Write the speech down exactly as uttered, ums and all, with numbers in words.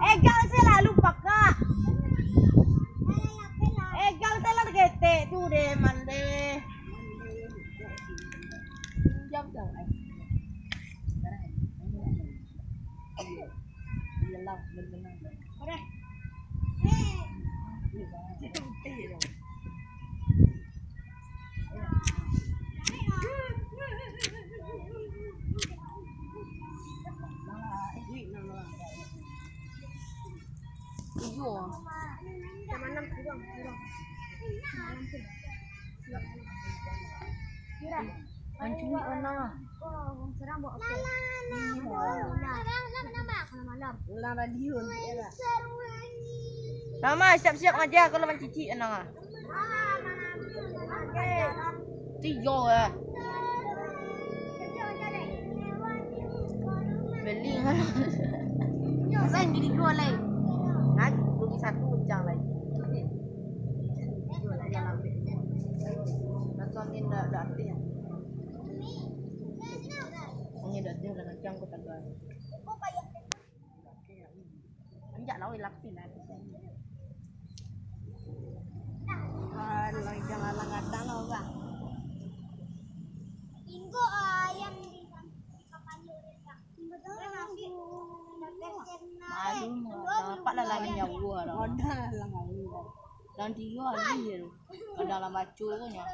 Egal selalu pakak. Egal selalu ketek tu deh, mandeh. Jam jam. Iyo. Mancuri anak. Lah, radio ni lah. Mama, siap-siap aja kalau mancicik anak ah. Tiyo lah. Beli lah. Masa yang jadi dua lai. Nah, beli satu pecah lai. Macam ni dah, dah arti ya. Ini dah dia dah macam kau tak tahu. Anjak lah, weh, lapin lah. Ah, kalau ikan alang gadang lah, Bang. Tinggo ayam di, di papanyo dia, Bang. Malu, nampak lah lain nyawa lah. Modal lah, Bang. Dan dia hari tu. Kadang lah baco nyo.